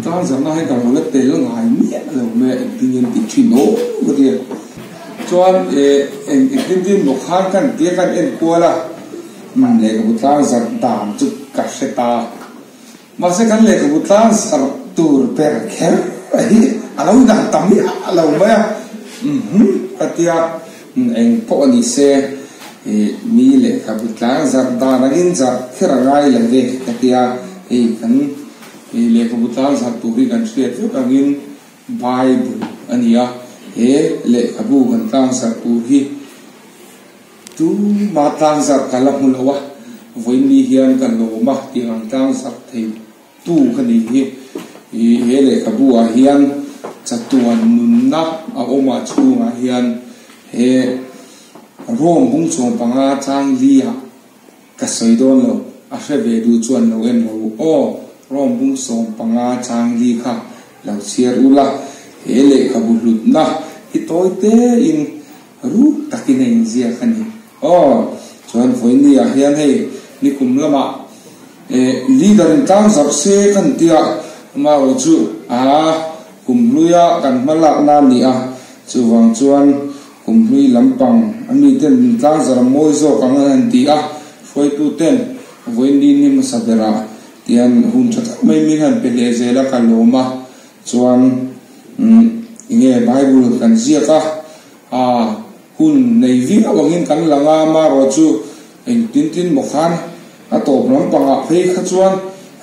Tlangzarhna hi ka lo la tel ngai miah lo mai a, engtin nge an tih thin aw ka ti a. Chuan eng engtin tin maw khan kan tia kan en kual a, lehkhabu tlangzarh dan chu ka hre ta. Mahse kan lehkhabu tlangzarh tur ber kher hi a lo dan ta miah lo mai a, umm ka tia eng pawh a ni se mi lehkhabu tlangzarh dan angin zarh kher a ngai lo ve ka tia hei kan Hei lehkhabu tlangzarh tur hi kan hriat vek angin Bible a ni a, he lehkhabu kan tlangzarh tur hi tuma tlangzarh ka la hmu lo a, vawiin hian ka lawm a tih ang tlangzarh thei tu ka ni hi. He lehkhabu ah hian chatuan nunna a awm ah chhungah hian he Rome bungchawm panga tlang li ah Ka sawi dawn lo, a hre ve duh chuan lo en ro aw, Rome bung 15 chang li kha lo chhiar ula, he lehkhabu hlutna hi tawi tein ruk takin a inziak a ni aw. Chuan vawiin ah hian hei nikum lamah leader in tlang zarh se kan tia, amaherawh chu a kum hluia kan hma lakna a ni a, chuvang chuan Kum hlui lampang a miten min tlangzar a mawi zawk ang an han ti a, hruaituten vawiin ni ni hmasa berah tian hun tha tak mai min han pe leh zel a ka lawm a, chuan enge Bible kan ziak a, aa hun nei viau angin kan lang a, amaherawh chu engtin tin maw khan a tawp lampangah phei kha chuan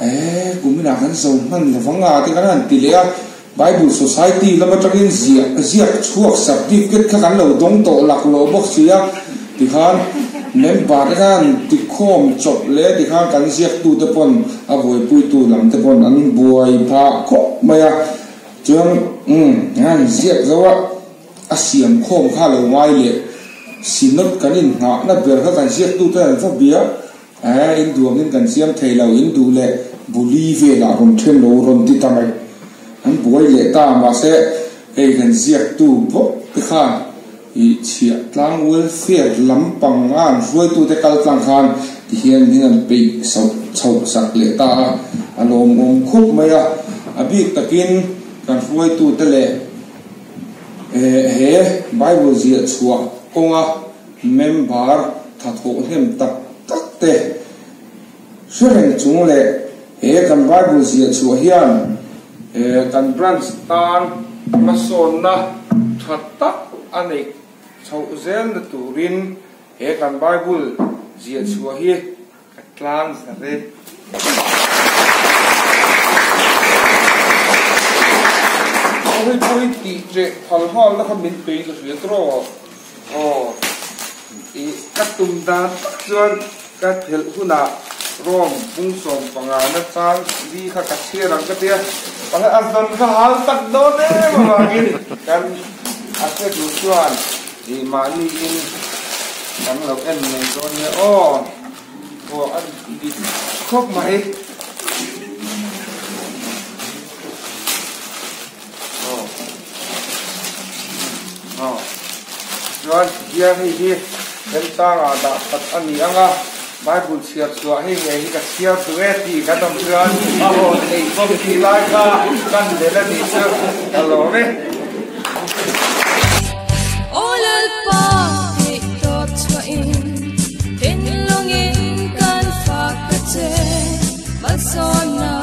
ee kuminah kan zo hman lovang a te kan han ti leh a. Bible Society lam atangin ziah ziak chhuak certificate kha kan lo dawng tawh lak lawh bawk si a, tikhan member te khan tikhawm chawp leh tikhan kan ziaktute pawn a buaipuitu lam te pawn an buai phah khawp mai a, chuan umm an ziak zo a, a siam khawm kha lo ngai leh synod kan inhnahna ber kha kan ziaktute an va bia. Eh, in duangin kan siam thei lo, in duh leh buli velah rawn then lo rawn ti ta mai. An buai leh ta, mahse hei kan ziaktu bawk te khan i chhiah tlang welfare lampang a an hruaitute kal tlang khan ti hian min an peih sauh chhoh sak leh ta a, a lawmawm khawp mai a. A bik takin kan hruaitute leh he Bible ziah chhuah kawnga Member thathawh hnem tak tak te hre reng chung leh he kan Bible ziah chhuah hian kan branch tan hmasawnna tha tak a neih chhoh zelna turin he kan Bible ziah chhuah hi ka tlang zar e. Hei pawh hi tih ṭeh phal nghal na kha min peih ka hria tawh. Aw, i ka tum dan tak chuan ka phelh hunah Rome bung 15 na chang li kha ka chhiar ang ka tia, pakhat a zawn kha hal tak dawn em avangin kan a hre duh chuan i mahni in kan lo en mai dawn nia aw, aw a dik khawp mai. Chuan hian hei hi remchangah dah that a ni ang a, Bible chhiar chhuah hei ngei hi ka chhiar duh e tih kan awm chuan a haw theih bawk tih lai kha kan bel a nih chu ka lawm e. Aw Lalpa theih tawp chhuahin thinlungin kan fak ka che malsawmna.